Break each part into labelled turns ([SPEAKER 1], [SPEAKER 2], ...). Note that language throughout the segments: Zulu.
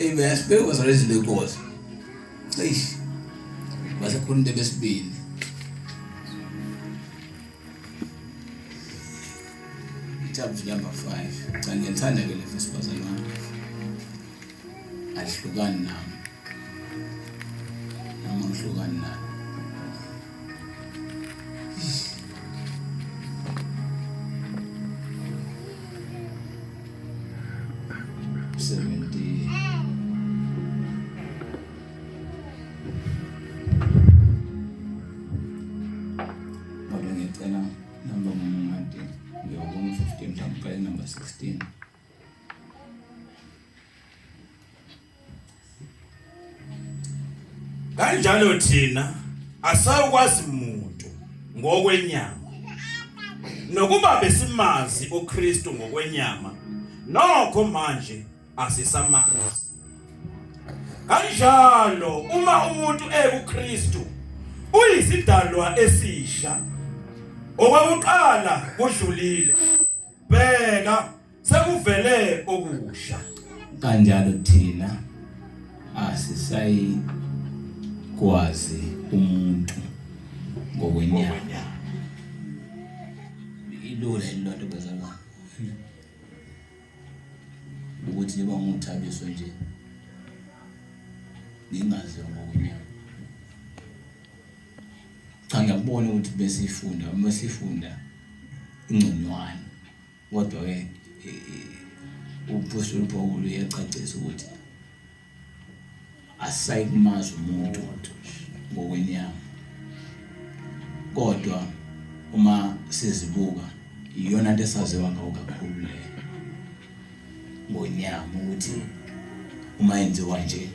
[SPEAKER 1] Amen. Sibeke bazalwane izwi lenkosi. Eish. Basekhoninte besibili. Chapter number 5. Cha ngiyalithanda ke le verse bazalwane. Alihlukani nami. Nami angihlukani nalo. Kodwa ngiyacela number ngomngadi ngiyobona 15 mhlawumbe uqale number 16.
[SPEAKER 2] Kanjalo thina asawukwazi muntu ngokwenyama. Nokuba besimazi uKristu ngokwenyama, nokho manje asisamazi. Kanjalo uma umuntu ekuKristu uyisidalwa esisha. Okwakuqala kudlulile. Bheka sekuvele okusha.
[SPEAKER 1] Kanjalo thina asisayikwazi umuntu ngokwenyama. Ilula ilonto bazalwane. Ukuthi njengoba nguthabiso nje ngingaziwa ngokwenyama. Cha ngiyakubona ukuthi besifunda uma sifunda ingconywana kodwa-ke umphostoli uPawulu uyacacisa ukuthi asisayikumazi umuntu ngokwenyama kodwa uma sizibuka iyona nto esaziwa ngawo kakhulu leyo ngonyama ukuthi uma yenziwa nje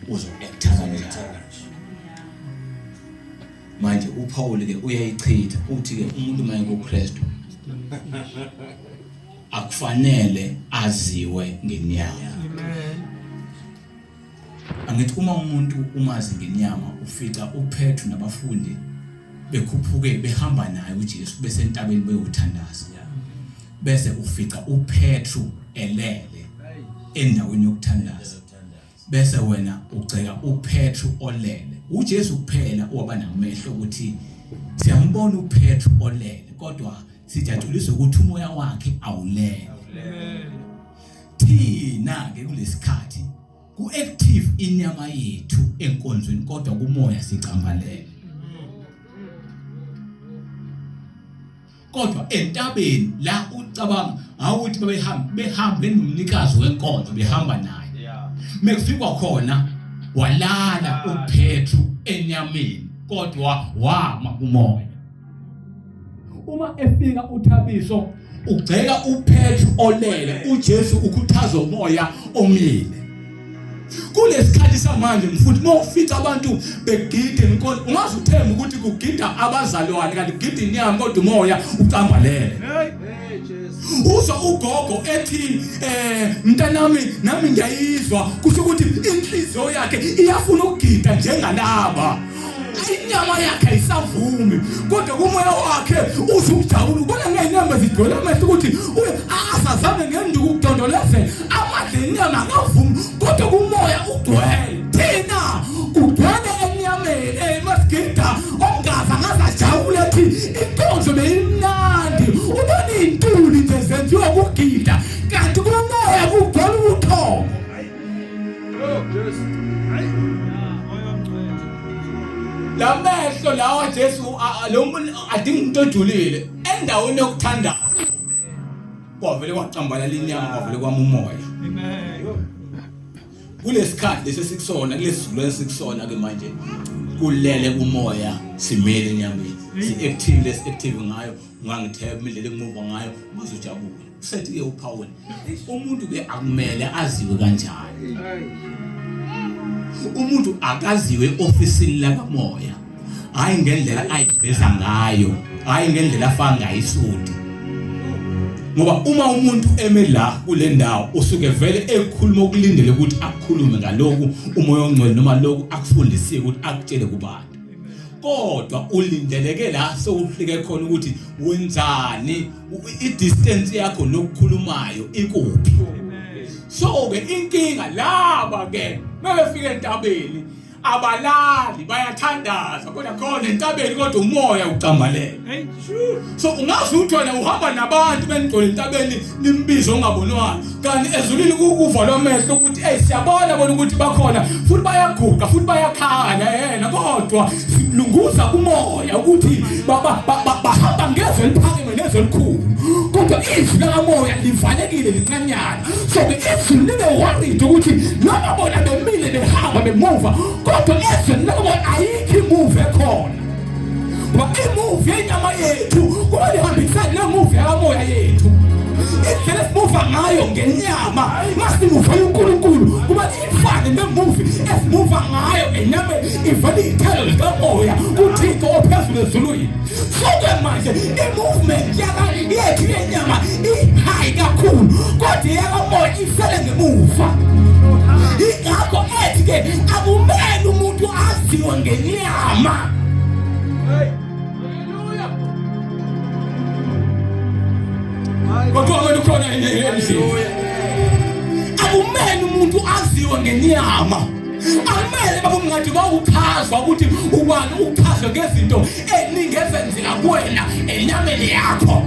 [SPEAKER 1] uzo-acta kanjani manje uPaul ke uyayichitha uthi ke umuntu maye kuKristu akufanele aziwe ngenyama angithi uma umuntu umazi ngenyama ufica uPetru nabafundi bekhuphuke behamba naye uJesu besentabeni beyothandaza bese ufica uPetru elele endaweni yokuthandaza bese wena ugceka uPetru olele uJesu kuphela owaba namehlo ukuthi siyambona uPetru olele kodwa sijatshuliswe ukuthi umoya wakhe awulele thina ke kulesikhathi ku-active inyama yethu enkonzweni kodwa kumoya sicambalele kodwa entabeni la ucabanga awuthi babehamba behambe nomnikazi wenkonzo behamba naye mekufikwa khona walala uPetru enyameni kodwa wama kumoya uma efika uThabiso ugceka uPetru olele uJesu ukhuthaza umoya omile kulesikhathi samanje mfundi uma ufica abantu begida inkonzo ungaze uthembe ukuthi kugida abazalwane kanti kugida inyama kodwa umoya ucambalele uzwa ugogo ethi eh mntanami nami ngiyayizwa kusho ukuthi inhliziyo yakhe iyafuna ukugida njengalaba inyama yakhe ayisavumi kodwa kumoya wakhe uzukujabula ubona ngey'nyama zigcwele amehlo ukuthi asazame ngenduku ukudondolezela amadla enyama akavumi kodwa kumoya ugcwele thina kugcwele enyameni emasigida ongazi angaze ajabule ethi inkonzo beyimnandi ubona iy'ntuli nje zenziwa kugida kanti kumoya kugcwele ubuthongo Lamehlo lawa Jesu lo muntu adinga umuntu ojulile endaweni yokuthandaza. Kwavele kwacambalala inyama kwavele kwama umoya. Amen. Kulesikhathi lesi esikusona kulesizukulwane esikusona ke manje kulele umoya simele enyameni. Si active lesi active ngayo ungangithemba indlela engimuva ngayo ungazojabula. Usethi ke uPaul umuntu ke akumele aziwe kanjani. Umuntu akaziwe ofisini lakamoya. Hayi ngendlela ayiveza ngayo, hayi ngendlela afaka ngayo isudi. Ngoba uma umuntu eme la kule ndawo usuke vele ekhuluma okulindele ukuthi akukhulume ngaloku umoya ongcwele noma lokhu akufundisiwe ukuthi akutshele kubantu. Kodwa ulindeleke la sewufike khona ukuthi wenzani i-distance yakho nokukhulumayo ikuphi. So ke inkinga laba ke mebefika entabeni abalali bayathandaza kodwa khona entabeni kodwa umoya ucambalele. So ungazi ukuthi wena uhamba nabantu benigcwele entabeni nimbizo ongabonwayo kanti ezulwini kuvalwa amehlo ukuthi hey siyabona bona ukuthi bakhona futhi bayaguqa futhi bayakhala yena kodwa silunguza kumoya ukuthi bahamba ngezwe eliphakeme nezwe elikhulu kodwa izwi lakamoya livalekile lincanyana. So ke izulu libe worried ukuthi noma bona bemile behamba bemuva kodwa ezweni lakamoya ayikho imove ekhona. Ngoba imuvi yenyama yethu kumele ihambisane nemuvi yakamoya yethu. Indlela esimuva ngayo ngenyama masimuvela uNkulunkulu kuba ifane nemuvi esimuva ngayo enyameni ivele iy'thelo zikamoya kuThixo ophezulu ezulwini. So-ke manje i-movement yethu yenyama i-high kakhulu kodwa eyakamoya isele ngemuva. Ingakho ethi-ke akumele umuntu aziwe ngenyama. Kodwa wena ukhona endlini. Akumele umuntu aziwe ngenyama. Akumele baba ungathi bawuchazwa ukuthi ubani uchazwe ngezinto eningi ezenzeka kuwena enyameni yakho.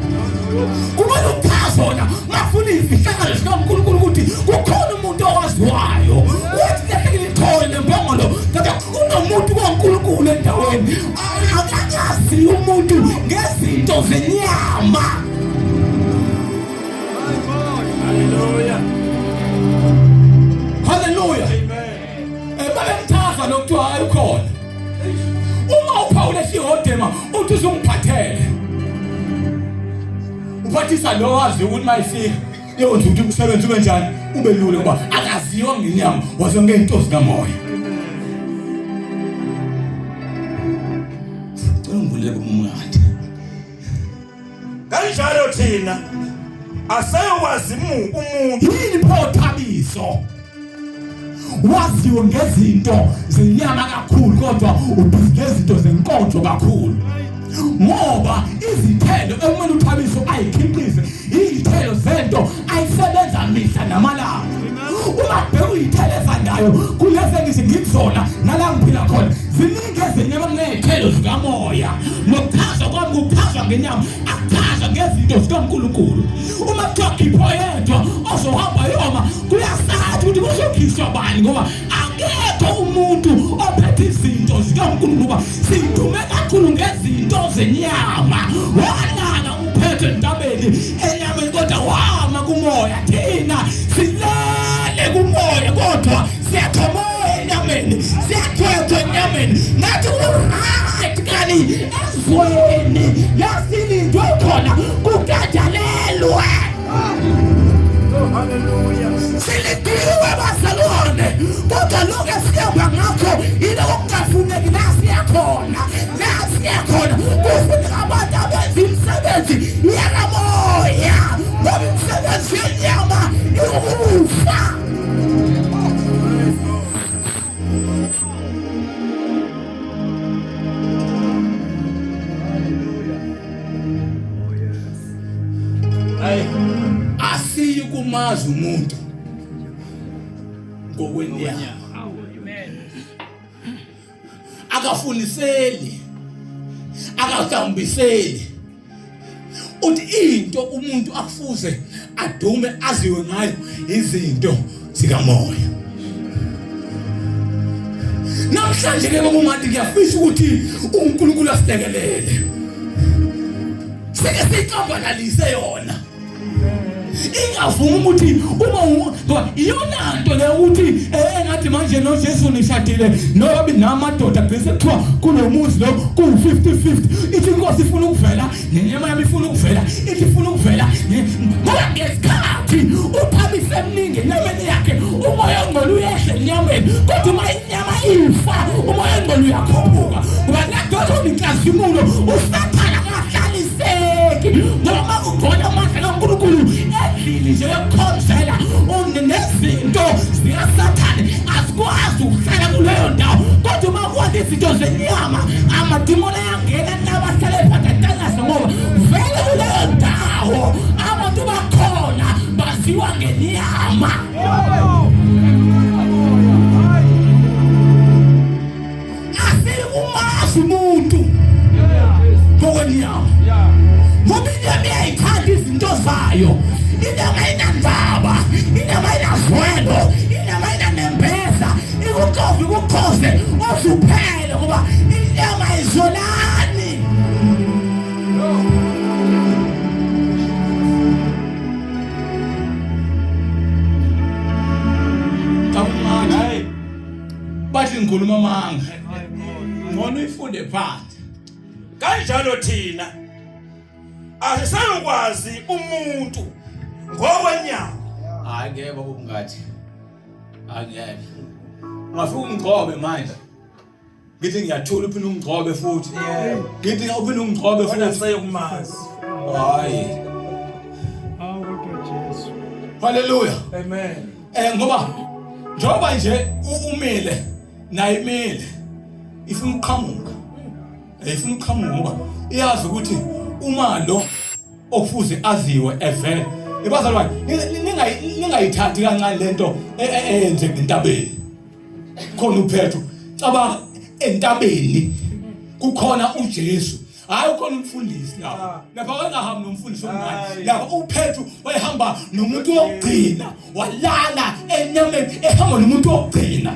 [SPEAKER 1] Kumele uchazwe wona mafuna izihlakalo zikaNkulunkulu ukuthi kukhona umuntu owaziwayo. Uthi lehlekile ithole nembongolo kodwa kunomuntu kaNkulunkulu endaweni. Akakazi umuntu ngezinto zenyama.
[SPEAKER 2] Hallelujah.
[SPEAKER 1] Hallelujah.
[SPEAKER 2] Amen.
[SPEAKER 1] Eh babemchaza lo kuthiwa hayi ukhona. Uma uPaul esihodema uthi uzungiphathele. Uphathisa lo wazi ukuthi mayifika yonza ukuthi umsebenzi ube njani ube lula ngoba akaziwa ngenyama waziwa ngento zikamoya. Cela ungivulele kumngadi.
[SPEAKER 2] Kanjalo thina asayokwazi umuntu.
[SPEAKER 1] Yini pho Thabiso? Waziwe ngezinto zenyama kakhulu kodwa ubhizi ngezinto zenkonzo kakhulu. Ngoba izithelo ekumele uThabiso ayikhiqize izithelo zento ayisebenza mihla namalanga. Uma bheka uyithelo ezandayo kulezi engithi ngikuzona nala ngiphila khona ziningi ezenyama kuney'thelo zikamoya. Nokuchazwa kwami kuchazwa ngenyama akuchazwa ngezinto zikaNkulunkulu. Uma kuthiwa khipha oyedwa ozohamba yoma kuyasathi ukuthi kuzokhishwa bani ngoba akekho umuntu ophethe izinto zikaNkulunkulu ngoba sidume kakhulu ngezinto zenyama. Walala uphethe entabeni enyameni kodwa wama kumoya. Thina silele kumoya kodwa siyathomoya enyameni, siyakhwethwa enyameni. Nathi ku-right kani ezweni lasilindwe khona kukadalelwe.
[SPEAKER 2] Hallelujah.
[SPEAKER 1] Silindiwe bazalwane, kodwa lokhu esihamba ngakho yilokhu okungafuneki la siya khona, la siya khona kufuneka abantu abenza imisebenzi yakamoya ngoba imisebenzi yenyama iwukufa.
[SPEAKER 2] Hayi.
[SPEAKER 1] Asiyi kumazi umuntu ngokwenyama. Akafuniseli. Akahlambiseli. Uthi into umuntu akufuze adume aziwe ngayo izinto zikamoya. Namhlanje ke baba ungathi ngiyafisa ukuthi uNkulunkulu asilekelele. Sike siyicambalalise yona. Ingavumi ukuthi uma ngoba iyona nto le ukuthi engathi manje noJesu nishadile noba namadoda bese kuthiwa kunomuzi lo ku 50-50 ithi inkosi ifuna ukuvela nenyama yami ifuna ukuvela ithi ifuna ukuvela ngoba ngesikhathi uThabise emningi enyameni yakhe umoya ongcwele uyehla enyameni kodwa uma inyama ifa umoya ongcwele uyakhuphuka ngoba le nto inkazimulo uSathane akahlaliseki ngoba uma kugcwele amandla kaNkulunkulu endlini nje yokukhonzela nezinto zikaSathane azikwazi ukuhlala kuleyo ndawo kodwa uma kwanda izinto zenyama amadimoni ayangena nabahlale phatatanazo ngoba vele kuleyo ndawo abantu bakhona baziwa ngenyama.
[SPEAKER 3] Uzuphele ngoba inyama ayizwelani.
[SPEAKER 1] Hayi. Bathi ngikhuluma amanga. Ngcono uyifunde phansi.
[SPEAKER 2] Kanjalo thina asisayokwazi umuntu ngokwenyama.
[SPEAKER 1] Hayi ngeke baba ungathi. Angeke. Ungafika ungigcobe manje. Ngithi ngiyathula uphinde ungigcobe futhi. Ngithi uphinde ungigcobe
[SPEAKER 2] Kodwa
[SPEAKER 1] futhi.
[SPEAKER 2] siseyokumazi.
[SPEAKER 1] Hayi.
[SPEAKER 4] Hawu kodwa Jesu.
[SPEAKER 1] Hallelujah.
[SPEAKER 2] Amen.
[SPEAKER 1] Eh ngoba njengoba nje umile naye imile ifuna ukuqhamuka. Eh, ifuna ukuqhamuka ngoba iyazi ukuthi uma lo okufuze aziwe evele ebazalwane ningayithathi kancane lento e, e, eyenzeka entabeni khona uPetro cabanga entabeni kukhona uJesu hayi ukhona umfundisi lapho ah. lapha wayengahambi nomfundisi omncane lapha uPetru wayehamba nomuntu wokugcina walala enyameni ehamba nomuntu wokugcina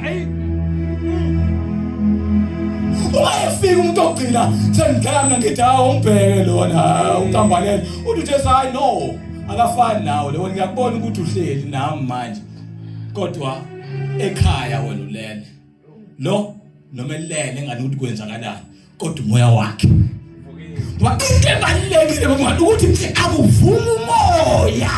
[SPEAKER 1] ungayefika umuntu wokugcina sengidlala mina ngithi hawu umbheke lona uqambalele uthi uJesu hayi no akafani nawe lo ngiyakubona ukuthi uhleli nami manje kodwa ekhaya wena ulele lo noma elele ngani ukuthi kwenzakalani kodwa umoya wakhe ngoba into ebalulekile bangani ukuthi akuvumi umoya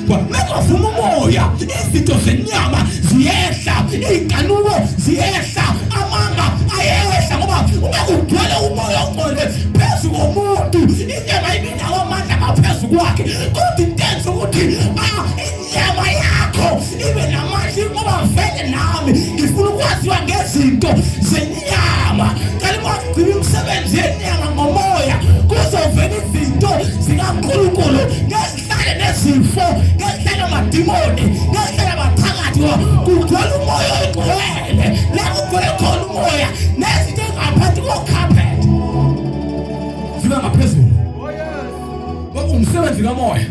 [SPEAKER 1] mekuvuma umoya izinto zenyama ziyehla iy'nkanuko ziyehla amanga ayehla ngoba uma kugcwele umoya ongcwele phezu komuntu inyama ibinawo amandla ngaphezu kwakhe kodwa into enza ukuthi ah, inyama yakho ibe namandla ngoba vele nami ngifuna ukwaziwa ngezinto zenyama kanti kwagcina imisebenzi yenyama ngomoya kuzovela izinto zikaNkulunkulu ngezihlale nezifo ngezihlale amadimoni ngezihlale abathakathi kugcwele umoya oyingcwele la kugcwele khona umoya nezinto ezingaphansi kokhaphethe ziba ngaphezulu umsebenzi kamoya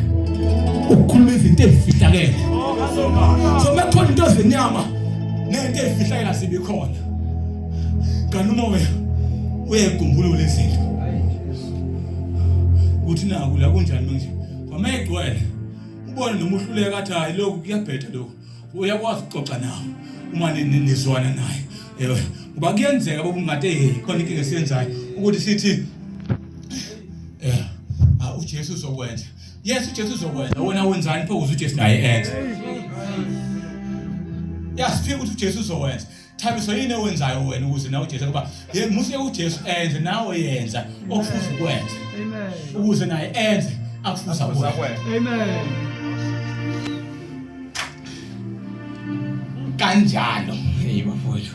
[SPEAKER 1] ukukhuluma izinto ezifihlakele so mekukhona into zenyama nento ezifihlakele asibi khona kanti umoya uyayigumbulula izinto ukuthi naku la kunjani manje kwama egcwele ubone noma uhluleka athi hayi lokhu kuyabheda lokhu uyakwazi ukuxoxa nawo uma nizwana naye ewe ngoba kuyenzeka bobungade hey khona inkinga esiyenzayo ukuthi sithi eh ah uJesu uzokwenza yes uJesu uzokwenza wena wenzani pho ukuze uJesu naye enze yasifika ukuthi uJesu uzokwenza Thabiso yini owenzayo wena ukuze nawe uJesu ngoba musuke uJesu enze nawe yenza okufuze ukwenze.
[SPEAKER 4] Amen.
[SPEAKER 1] Ukuze naye enze akufuze akwenze.
[SPEAKER 4] Amen.
[SPEAKER 1] Kanjalo. Hey bafowethu.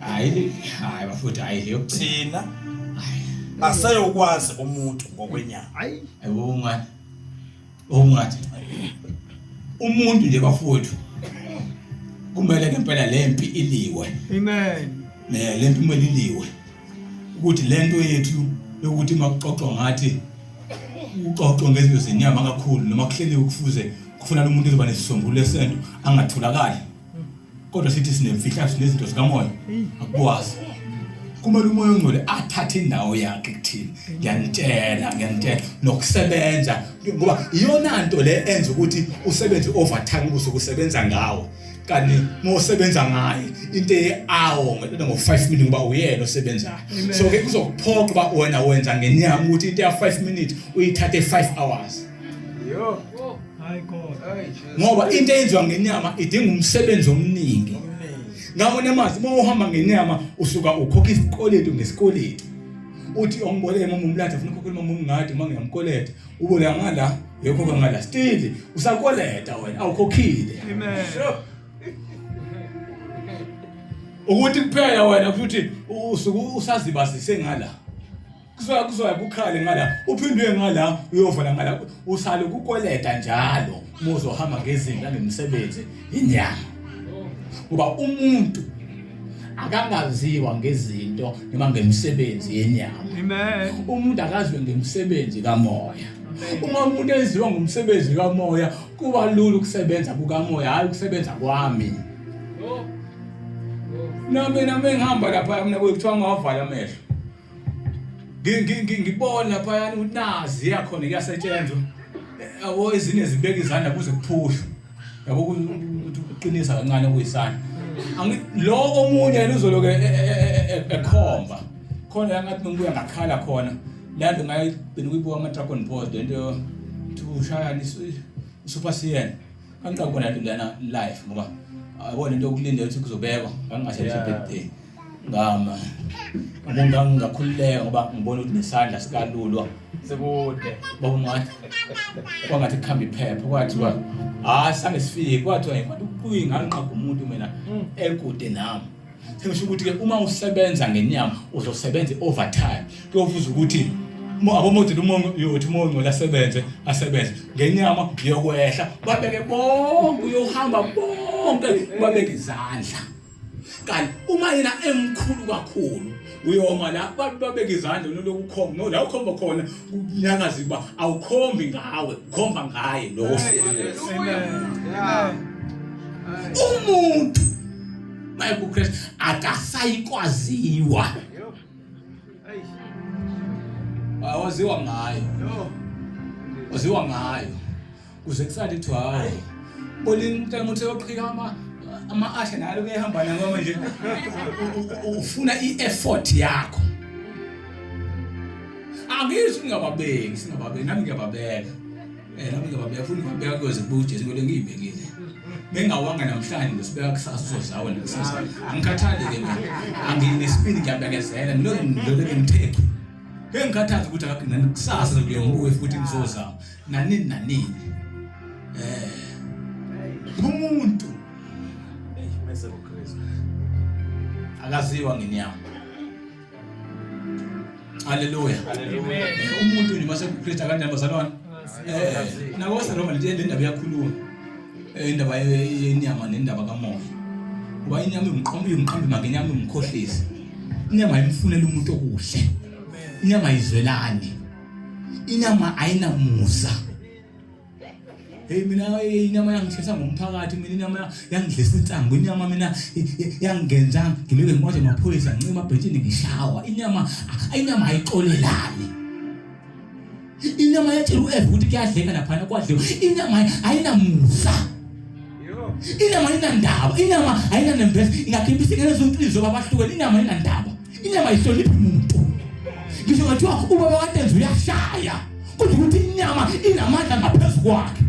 [SPEAKER 1] Hayi hayi bafowethu hayi
[SPEAKER 2] Thina aseyokwazi umuntu ngokwenyama.
[SPEAKER 4] Hayi.
[SPEAKER 1] Ayibonga. Okungathi umuntu nje bafowethu kumele ngempela lempi iliwe.
[SPEAKER 4] Amen.
[SPEAKER 1] Ne lempi kumele iliwe. Ukuthi lento yethu yokuthi makuxoxwa ngathi uxoxo ngezinto zenyama kakhulu noma kuhleliwe kufuze kufunana umuntu ozoba nesisombululo esento angatholakali. Kodwa sithi sinemfihla sinezinto zikamoya akukwazi. Kumele umoya ongcwele athathe indawo yakhe kuthina. Ngiyanitshela, ngiyanitshela nokusebenza ngoba iyona nto le enza ukuthi usebenze overtime ubusuku usebenza ngawo. Kanti uma usebenza ngaye into ye-hour ngo-5 minutes ngoba uyena osebenzayo. So ke kuzokuphoqa uba wena wenza ngenyama ukuthi into ya-5 minutes uyithathe 5 hours.
[SPEAKER 2] Yo.
[SPEAKER 4] Hayi God.
[SPEAKER 1] Ngoba into eyenziwa ngenyama idinga umsebenzi omningi. Ngabona amazwi uma uhamba ngenyama usuka ukhokha isikweletu ngesikweletu. Uthi ongiboleke mama umlatha ufuna ukukhokhela mama umngadi uma ngiyamkweleta. Uboleka ngala uyokhokha ngala still usakweleta wena awukhokhile.
[SPEAKER 4] Amen.
[SPEAKER 1] Ukuthi kuphela wena futhi usuke usazibazise ngala. Kuzoya kuzoya kukhale ngala uphinde uye ngala uyovala ngala usale kukweleta njalo uma uzohamba ngezinto nangemisebenzi inyama ngoba umuntu akangaziwa ngezinto noma ngemisebenzi yenyama
[SPEAKER 4] Amen.
[SPEAKER 1] umuntu akaziwe ngemisebenzi kamoya uma umuntu eziwa ngomsebenzi kamoya kuba lula ukusebenza kukamoya hayi ukusebenza kwami Na mina mengihamba lapha mina kuthiwa ngawavala amehlo. Ngibona lapha yani ukuthi nazi yakhona kuyasetshenzwa. Yabo ezinye zibeka izandla kuze kuphushwe. Yabo ukuthi uqinisa kancane kuyisandla. Angithi lo omunye yena uzoloke e, e, e, ekhomba. Khona la ngathi ngibuya ngakhala khona. Lento ngayigcina ukuyibuka ama Dragon Ball lento ukuthi ushayani Super Saiyan. Kangiqala ukubona lento lana live ngoba yabona into yokulinda ukuthi kuzobekwa ngangingasebenzisa birthday. Ngama. Ngabona ngingakhululeka ngoba ngibona ukuthi nesandla sikalulwa.
[SPEAKER 5] Sikude.
[SPEAKER 1] Baba ungathi kwangathi kuhamba iphepha kwathiwa hayi sange sifike kwathiwa kodwa kuyi nganqaga umuntu mina ekude nami. Sengisho ukuthi ke uma usebenza ngenyama uzosebenza overtime. Kuyofuza ukuthi abomodeli uma uyothi uma ungcola asebenze asebenze ngenyama uyokwehla babeke bonke uyohamba bonke babeke izandla. Kanti uma yena emkhulu kakhulu uyoma la babeke izandla noloku ukhomba no la ukhomba khona kunyakaza uba awukhombi ngawe ukhomba ngaye lo umuntu maye kuKristu akasayikwaziwa awaziwa ngayo waziwa ngayo kuze kusale kuthiwa hayi bona umntana uthi yoqhika ama ama-asha nalo kuyahamba nangoma nje ufuna i-effort yakho angisho ngingababeki singababeki nami ngiyababeka eh nami ngiyababeka futhi ngiyababeka kuyoze kubuye uJesu ngole ngiyibekile bengawanga namhlanje ngosibeka kusasa uzozawa nekusasa angikhathali ke mina anginesibindi ngiyabekezela ngilokhu ngilokhu ngimthetho ngeke ngikhathaze ukuthi akagcina kusasa ngibuye ngibuye futhi ngizozama nanini nanini eh umuntu
[SPEAKER 5] mese kuKristu
[SPEAKER 1] akaziwa ngenyama haleluya umuntu nje mase kuKristu akanjani bazalwane eh nakosa Roma le ndaba iyakhuluma eh, indaba yenyama nendaba kamoya ngoba inyama imqombi imqambi make inyama imkhohlisi inyama imfunela umuntu okuhle inyama izwelani inyama ayinamusa Hey mina inyama yangishisa ngomphakathi mina inyama yangidlisa insangu inyama mina yangenza ngileke ngimoja amaphoyisa ngincima ebhentshini ngishawa inyama inyama ayixolelani inyama yatshela uEva ukuthi kuyadleka laphana kwadliwa inyama ayinamusa inyama ayinandaba inyama ayinanembeza ingakhipha isingene zonhliziyo babahlukene inyama ayinandaba inyama ayihloniphi muntu ngisho ngathiwa ubaba kaTenzi uyashaya kodwa ukuthi inyama inamandla ngaphezu kwakhe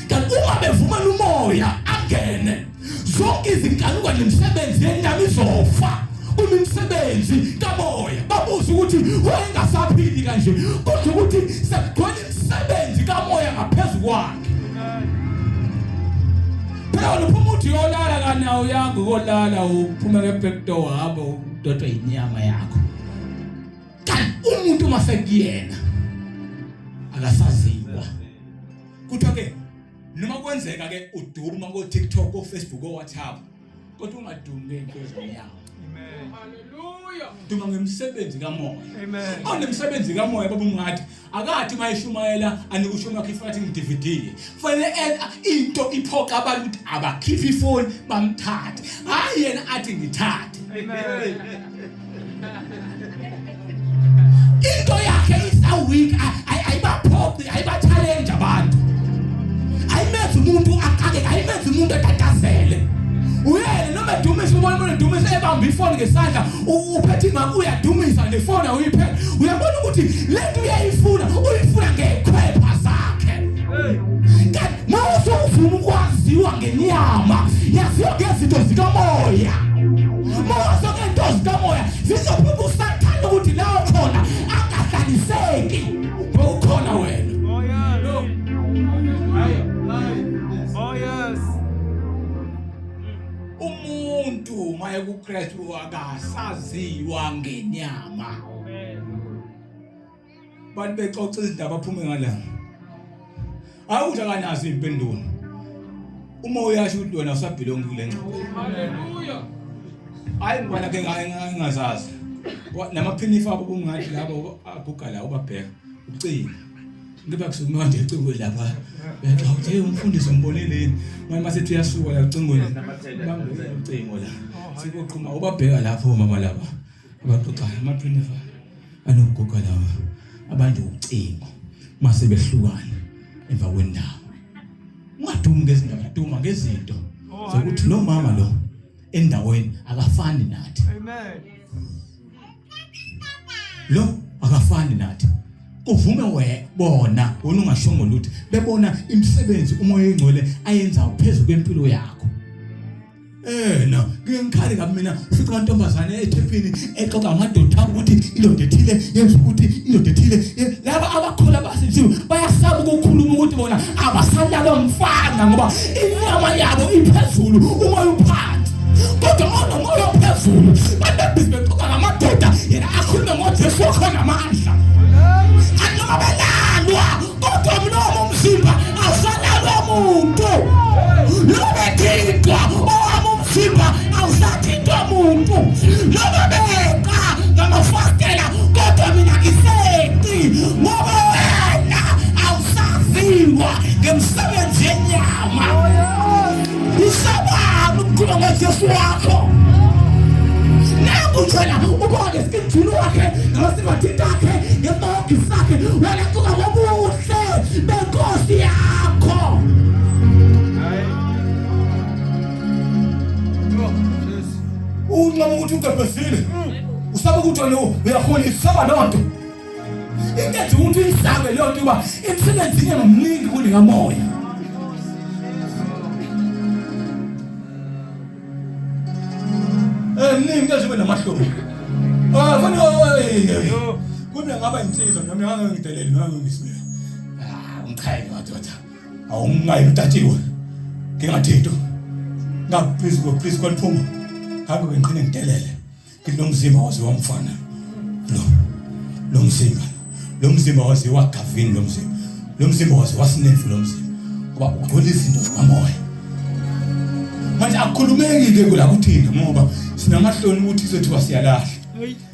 [SPEAKER 1] kanti uma bevumela umoya angene zonke izinkanuko nemisebenzi yenyama izofa uma imisebenzi kamoya babuza ukuthi wayengasaphili kanje kodwa ukuthi sekugcwele imisebenzi kamoya ngaphezu kwakhe phela wena uphuma uthi uyolala kanawo yangu kolala uphume nge-back door hamba udodwa inyama yakho kanti umuntu uma sekuyena akasaziwa kuthiwa ke noma kwenzeka ke uduma ko TikTok ko Facebook ko WhatsApp kodwa ungadumi ngento ezinyawo
[SPEAKER 4] Amen.
[SPEAKER 1] Hallelujah. Duma ngemisebenzi kamoya.
[SPEAKER 4] Amen.
[SPEAKER 1] Onemsebenzi kamoya baba ungathi akathi mayishumayela anikusho makhe ifathi ngiDVD. Kufanele into iphoqa abantu ukuthi abakhiphe ifoni bamthathe. Hayi yena athi ngithathe.
[SPEAKER 4] Amen.
[SPEAKER 3] Into yakhe isa weak ayibaphoqi ayiba-challenge abantu. Ayimenzi umuntu akake ayimenzi umuntu atatazele. Uyena noma edumisa ubona umuntu edumisa ebamba ifoni ngesandla uphethe imali uyadumisa nefoni awuyiphethe. Uyabona ukuthi lento uyayifuna uyifuna ngekhwepha zakhe. Kanti mawusuvuma ukwaziwa ngenyama yaziwa ngezinto zikamoya. Mawuso ngento zikamoya zizophuma usathane ukuthi la ukhona angahlaliseki ngokukhona wena.
[SPEAKER 4] Oh yes. Oh yes.
[SPEAKER 1] Umuntu maye kuKristu akasaziwa ngenyama. Bantu bexoxa izindaba aphume ngala. Hayi ukuthi akanazo impendulo. Uma uyasho ukuthi wena usabhilongi kule ngxoxo.
[SPEAKER 4] Hallelujah.
[SPEAKER 1] Hayi ngibona ke ngingazazi. Namaphinifa abo kungathi labo aguga la ubabheka. Ucina. Ngiba kusukuma nje ecingweni lapha. Bexa uthi hey umfundisi umbonile yini? Manje mase uyasuka la ecingweni. Bambe ucingo la. Sikuqhuma ubabheka lapho mama laba. Abaxoxayo ama-25 anokuguga lawa abantu ucingo mase behlukana emva kwendawo. Ungadumi ngezindaba, duma ngezinto zokuthi lo mama lo endaweni akafani nathi.
[SPEAKER 4] Amen.
[SPEAKER 1] Lo akafani nathi. Uvume we bona wena ungashongo lutho bebona imisebenzi umoya oyingcwele ayenzayo phezulu kwempilo yakho. Eh no, ngike ngikhale kabi mina ufica amantombazane ethekwini exoxa amadoda ukuthi indoda ethile yenza ukuthi indoda ethile laba abakhola abasindisiwe bayasaba ukukhuluma ukuthi bona abasalala mfana ngoba inyama yabo iphezulu umoya uphansi kodwa onomoya ophezulu babebhizi bexoxa ngamadoda yena akhulume ngoJesu okhona amandla anoma belalwa kodwa mlomo umzimba awusalalwa muntu noma bethintwa owami umzimba awusathintwa muntu noma beqa ngamafastela kodwa mina ngiseqi ngoba wena awusaziwa ngemisebenzi yenyama usabani ukukhuluma ngojesu wakho nangu njena ubona ngesikimjulu wakhe ngamasivathinta akhe ngesibongi sakhe wena cuka ngobuhle benkosi yakho uncoma ukuthi ugebhezile usaba ukuthi wena uyaholisa usaba loo nto into enza ukuthi uyisabe leyo nto uba emsebenzini nomningi kunikamoya Eh mningi into ezibe namahlobo. Ah fanele kumbe ngaba insizwa noma ngangidelele noma ngisibeke. Ah ngichayeke madoda. Awungayi utatiwe. Ngingathinto. Ngaphezu ko please kwaliphuma. Hambe ngiqhine ngidelele. Ngithi lo mzimba waziwa mfana. Lo lo mzimba. Lo mzimba waziwa Gavin lo mzimba. Lo mzimba waziwa Sinefu lo mzimba. Ngoba ugcwele izinto zikamoya. Manje akukhulumeki ke kula kuthina ngoba sinamahloni ukuthi sothiwa siyalahla.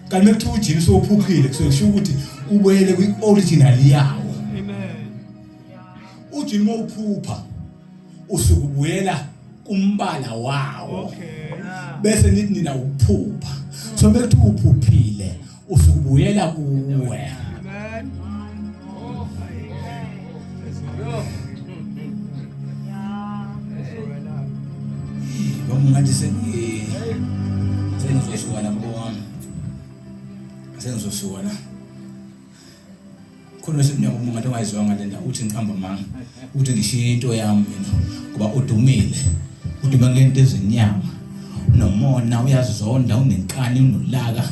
[SPEAKER 1] Kanti mekuthiwa ujini sowuphuphile kusuke kusho ukuthi ubuyele kwi-original yawo.
[SPEAKER 4] Amen.
[SPEAKER 1] Ujini uma uphupha usuke ubuyela kumbala wawo.
[SPEAKER 4] Okay.
[SPEAKER 1] Bese nithi nina uphupha. So mekuthiwa uphuphile usuke ubuyela kuwe.
[SPEAKER 4] Amen.
[SPEAKER 1] Ngoba ngathi sengi sengizosuka lapho wami. Sengizosuka la. Khona osemnyango uma ngathi ongayizwanga le ndaba uthi ngiqamba amanga. Uthi ngishiye into yami mina ngoba udumile. Udume ngento ezenyama. Unomona, uyazonda, unenkani, unolaka.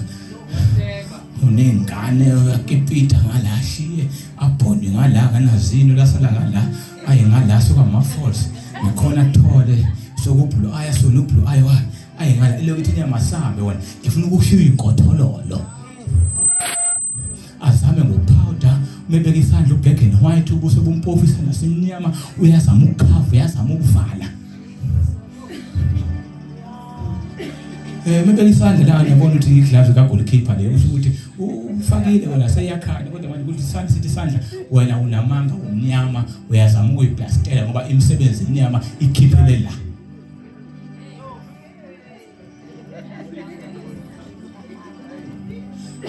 [SPEAKER 1] Unengane uyakipita ngala ashiye abhonde ngala kanazino lasala ngala aye ngala suka ama-falls ngikhona thole sokubhulu aya solubhulu aye aye ngala ilokhu ithi niyamasambe wena ngifuna ukushiya inkothololo azame ngopowder umebeka isandla ublack and white ubuso bumpofu isandla simnyama uyazama ukukhava uyazama ukuvala Eh mebeka isandla la ngiyabona ukuthi igloves ka goalkeeper leyo usho ukuthi ufakile wena seyakhala kodwa manje ukuthi isandla sithi isandla wena unamanga umnyama uyazama ukuyiplastela ngoba imisebenzi emnyama ikhiphele la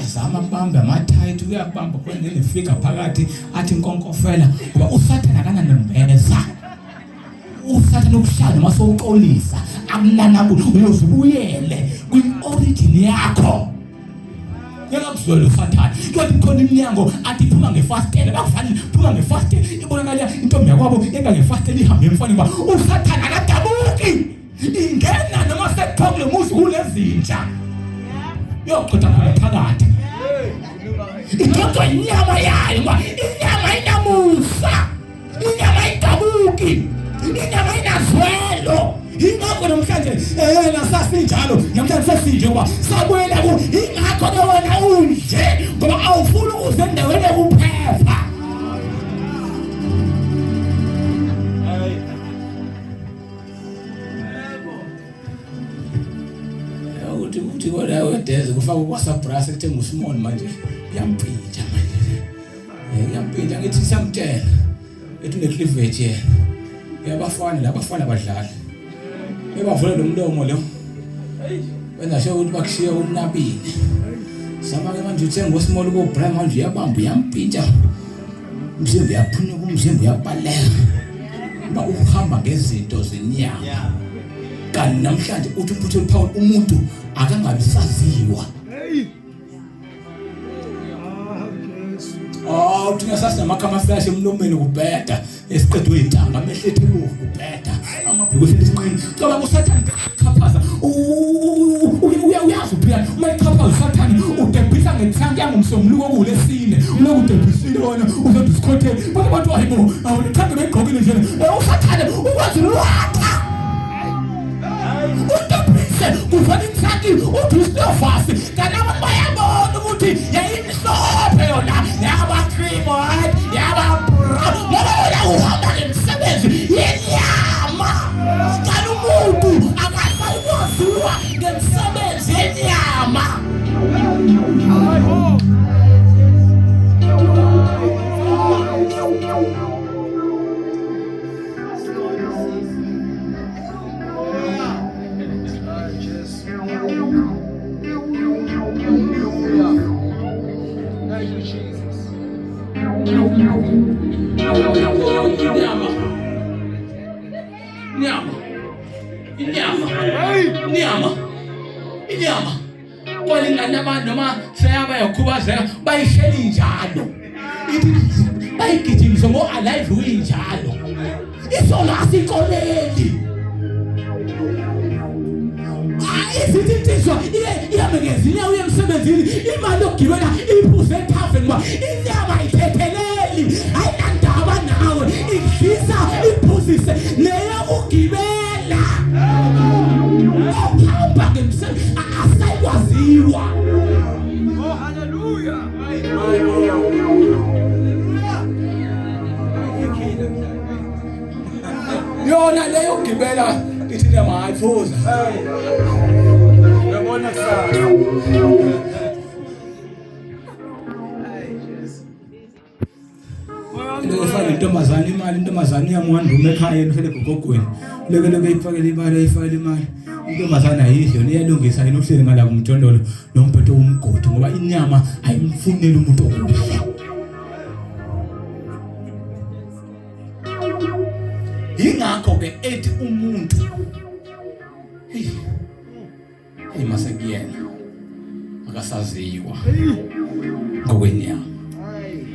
[SPEAKER 1] azama kubamba amathayithi uyakubamba khona nenefika phakathi athi nkonkofela ngoba usathane akananembeza usathane ukushaya noma sowuxolisa akunanabu uyoze ubuyele kwi-origin yakho ngeke usathane kodwa ikhona iminyango athi phuma ngefastela bakufanele phuma ngefastela ibonakala intombi yakwabo eka ngefastela ihambe emfaneni uba usathane akadabuki ingena noma sekuthiwa kule muzi kunezinja yochitha khona phakathi idodwa inyama yayo ngoba inyama inamusa inyama idabuki inyama inazwelo ingakho namhlanje eh nasasinjalo namhlanje sesinje ngoba sabuyela ku ingakho ke wena unje ngoba awufuni ukuze endaweni yokuphepha uthi uthi kodwa wedeze kufaka ukwasa brass ekuthenga usimon manje kuyamcija manje eh kuyamcija Uyampinda ngithi siyamtshela. Ethi unecleavage yena. Uyabafana labafana badlala. Ebavule lo mlomo lo. Wenza sure ukuthi bakushiye unabile. Zama ke manje uthenga usimolo ko Brian manje uyabamba uyampintsha. Umzimba uyaphunyuka umzimba uyabaleka. Uba uhamba ngezinto zenyama. Kanti namhlanje uthi umphuthu Paul umuntu akangabi saziwa.
[SPEAKER 4] Hey. Ah, Jesu.
[SPEAKER 1] Oh, thina sasinamakhama flash emlomeni kubheda esiqedwe intanga amehlo ethu ebovu kubheda amabheko ehleli esinqeni cabanga usathane chaphaza uyazi uphila uma echaphaza usathane udebhisa ngethanki yangomsombuluko okuwulesine uloku udebhisile wona uzothi usikhothele bonke abantu hayibo awulithanda begqokile nje usathane ukwazi lwatha udebhise kuvela ithanki uthi usilovasi kanti abantu bayabona ukuthi yayimhlophe yona yaba cream white yaba brown ngoba wena uhamba ngemisebenzi yenyama kanti umuntu akasayikwaziwa ngemisebenzi yenyama.
[SPEAKER 4] Thank you, Jesus.
[SPEAKER 1] Inyama. Inyama. Inyama. Inyama. Inyama. Kwalingana abantu noma seyaba yakhubazeka bayishela njalo. Ithi bayigijimise ngo alive uyinjalo. Isono asikoleli. Izithi insizwa ihambe ngezinyawo uye emsebenzini imali yokugibela iphuze ethaveni ngoba inyama ayithetheleli ayinandaba nawe idlisa iphuzise neyokugibela ohamba ngemsebenzi asayikwaziwa.
[SPEAKER 4] Oh, hallelujah.
[SPEAKER 1] Yona leyo gibela ithi nyama hayiphuza.
[SPEAKER 5] Uyabona kusasa.
[SPEAKER 1] Into efana nentombazane imali intombazane iyamwanduma ekhaya ehlele egogogweni. Leke leke ifakele imali ayifakele imali. Intombazane ayidli yona iyalungisa yena uhleli ngala kumjondolo nombhedo womgodi ngoba inyama ayimfuneli umuntu okuhle. Yingakho ke ethi umuntu hey hey mase kuyena akasaziwa ngokwenyama.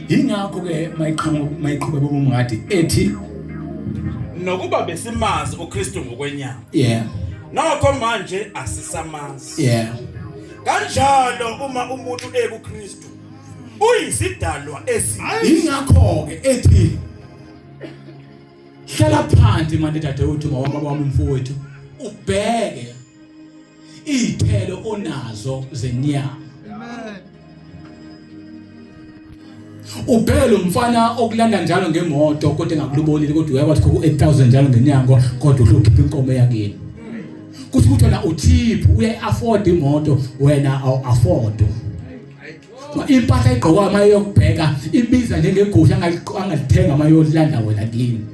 [SPEAKER 1] Yingakho ke mayiqhamuka mayiqhubeka ubumngadi ethi
[SPEAKER 2] Nokuba besimazi uKristu ngokwenyama.
[SPEAKER 1] Yeah.
[SPEAKER 2] Nokho manje asisamazi.
[SPEAKER 1] Yeah.
[SPEAKER 2] Kanjalo uma umuntu ekuKristu uyisidalwa esi.
[SPEAKER 1] Yingakho ke ethi hlala phansi manje dadewethu mawami wami mfowethu ubheke iy'thelo onazo zenyama.
[SPEAKER 4] Amen.
[SPEAKER 1] Ubheke lo mfana okulanda njalo ngemoto kodwa engakulobolile kodwa uyakwazi ukukhokha u-8000 njalo ngenyanga kodwa uhle ukhipha inkomo yakini. Kusho ukuthi wena ucheap uyayi-afford imoto wena awu-afford. Impahla egqokwa uma eyokubheka ibiza njengegusha angalithenga uma eyolanda wena kini.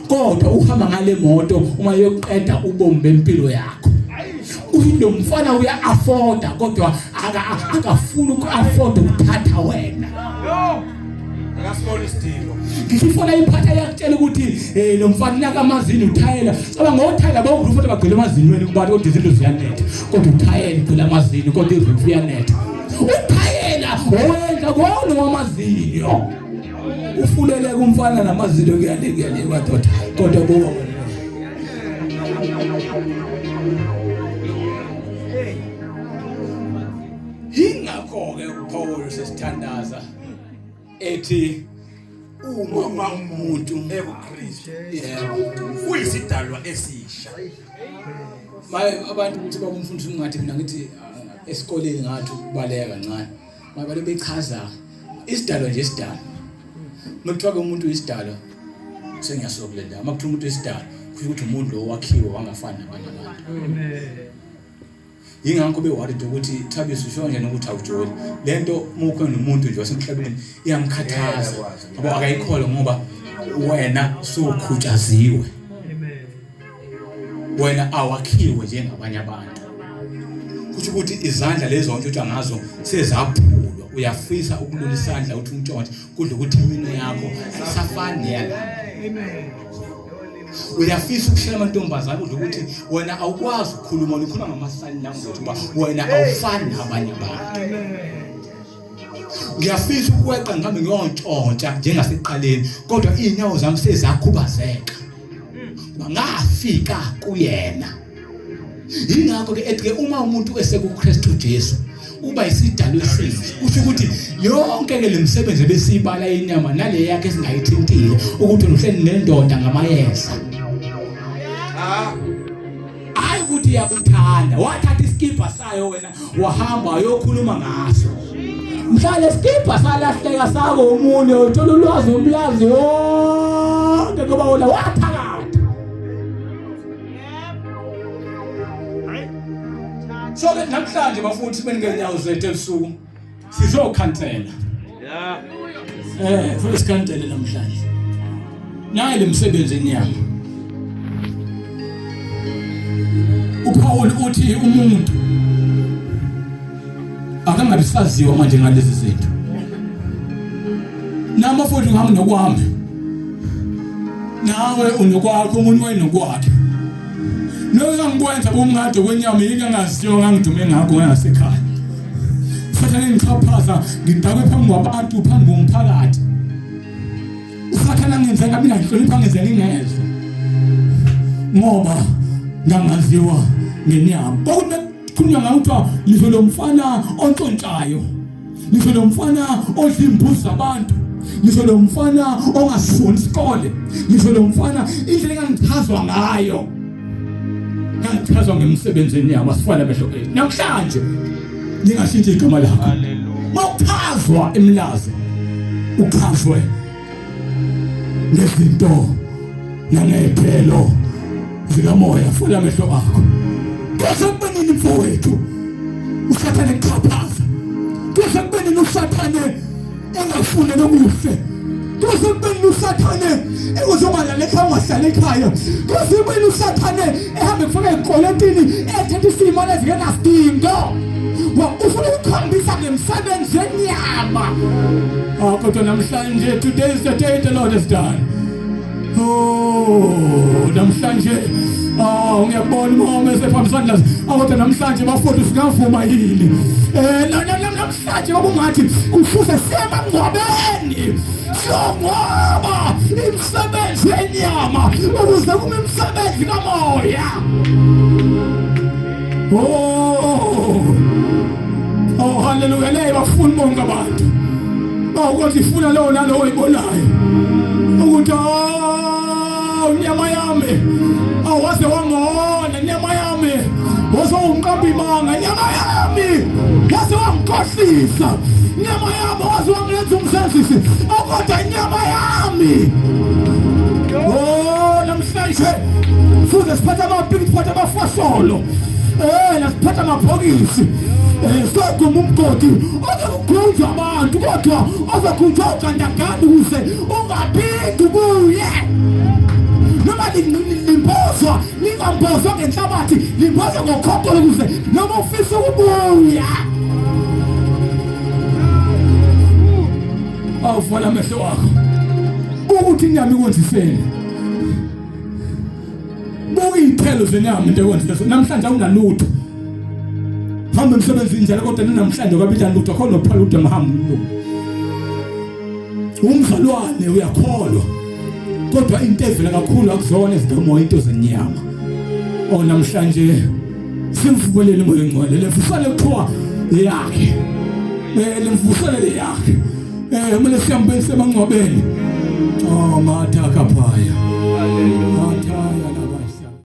[SPEAKER 1] Kodwa uhamba ngale moto uma eyoqeda ubomi bempilo yakho. Lo mfana uya-afforda kodwa akafuni uku-afforda ukuthatha wena.
[SPEAKER 2] Akasibona isidingo.
[SPEAKER 1] Ngisho ifona iphatha iyakutshela ukuthi eh lo mfana naka amazinyo uthayela. Cabanga ngothayela bonke futhi bagcwele emazinyweni kubantu kodwa izinto ziyanetha. Kodwa uthayela ugcwele amazinyo kodwa iroof iyanetha. Uthayela owenza kona wamazinyo. Ufulele kumfana namazinyo kuyale kuyale madoda kodwa buka wena. Yingakho-ke uPawulu sesithandaza ethi uma umuntu
[SPEAKER 2] EkuKristu
[SPEAKER 1] yebo
[SPEAKER 2] uyisidalwa esisha.
[SPEAKER 1] Maye abantu ukuthi bakumfundisa ungathi mina ngithi ah, esikoleni ngathi ukubaleka kancane. Maye bale bechaza isidalwa nje isidalwa. Makuthiwa ke umuntu uyisidalwa sengiyasuka kule ndawo. Makuthiwa umuntu uyisidalwa kusho ukuthi umuntu lo wakhiwe wangafani nabanye abantu. Yingakho be worried ukuthi Thabiso usho kanjani ukuthi awujoli. Lento uma ukhona nomuntu nje wasemhlabeni iyamkhathaza. Yabo akayikholwa ngoba wena sukhutshaziwe. Wena awakhiwe njengabanye abantu. Kusho ukuthi izandla lezi ontshontsha ngazo sezaphulwa. Uyafisa ukulula isandla uthi untshontshe kudla ukuthi iminwe yakho ayisafani neyalapha.
[SPEAKER 4] Amen.
[SPEAKER 1] Uyafisa ukushela amantombazane udla ukuthi wena awukwazi ukukhuluma ukhuluma ngama-sign language uba wena awufani nabanye abantu. Ngiyafisa ukweqa ngihambe ngiyontshontsha njengasekuqaleni kodwa iy'nyawo zami sezakhubazeka. Ngafika kuyena. Yingakho ke ethi ke uma umuntu esekuKristu Jesu uba isidalwa esisha kusho ukuthi yonke ke lemisebenzi ebesiyibala yenyama nale yakhe esingayithintile ukuthi uhleli nendoda ngamayeza hayi ukuthi iyakuthanda wathatha isikibha sayo wena wahamba wayokhuluma ngaso mhla lesikibha salahleka sako omunye uthola ulwazi umlazi yonke ngoba wona wathakatha So ke namhlanje bafuthi bengenyawo zethu ebusuku sizokhansela.
[SPEAKER 5] Yeah.
[SPEAKER 1] Eh, futhi sikhansele namhlanje. Nayi lemsebenzi enyama. uPaul uthi umuntu akangabi saziwa manje ngalezi zinto. Nama futhi uhamba nokwami. Nawe unokwakho umuntu wayenokwakhe. Lokho engangikwenza bumngade kwenyama yini engaziyo ngangidume ngakho ngasekhaya. Sathane ngixhaphaza ngidakwe phambi kwabantu phambi komphakathi. Usathane angenze ngabi nanhlonipho angenze ngingezwa. Ngoba ngangaziwa ngenyama. Kwakukhulunywa ngayo kuthiwa ngisho lo mfana ontshontshayo. Ngisho lo mfana odla imbuzi zabantu. Ngisho lo mfana ongasifuni isikole. Ngisho lo mfana indlela engangichazwa ngayo. Ngangichazwa ngemsebenzi yenyama sifana amehlo ethu. Namhlanje ningashintsha igama lakho. Mawuchazwa emlazi uchazwe ngezinto nangey'thelo zikamoya funa amehlo akho kuze kube nini mfowethu usathane kuxhaphaza kuze kube nini usathane engafuni nokuhle kuze kube nini usathane ekuzongalala ekhaya ungahlali ekhaya kuze kube nini usathane ehambe kufaka ey'koletini ethatha isimo ezingenasidingo ufuna ukukhombisa ngemisebenzi yenyama ah kodwa namhlanje today is the day the Lord has done oh namhlanje Ah ngiyabona uma esephambi isandla kodwa namhlanje bafowethu singavuma yini eh namhlanje ngoba ungathi kufuze siye emangcwabeni siyongcwaba imisebenzi yenyama ukuze kume imisebenzi kamoya oh oh haleluya leyo bafuni bonke abantu bawukuthi ifuna lowo nalowo oyibonayo ukuthi awu nyama yami awaze wangona nyama yami waze wangiqamba imanga nyama yami waze wangikhohlisa nyama yami waze wangenza umsenzisi kodwa inyama yami oh namhlanje fuze siphatha amapiki siphatha amafasholo eh nasiphatha amabhokisi eh soguma umgodi ozokugunjwa abantu kodwa ozogunjwa ugandaganda ukuze ungaphindi ubuye noma limbozwa lingambozwa ngenhlabathi limbozwa ngokhokolo ukuze noma ufisa ukubuya awuvala amehlo wakho ukuthi inyama ikwenziseni buka iy'thelo zenyama into ekwenzisa namhlanje awunalutho hamba emsebenzini njalo kodwa namhlanje kwabidla lutho khona ophala ude ngihamba umlungu umzalwane uyakholwa kodwa into evela kakhulu akuzona ezikamoya into zenyama oh namhlanje simvumelele umoya ongcwele levusane kuthiwa yakhe eh lemvuselele yakhe eh kumele sihambise emangcwabeni oh mathaka phaya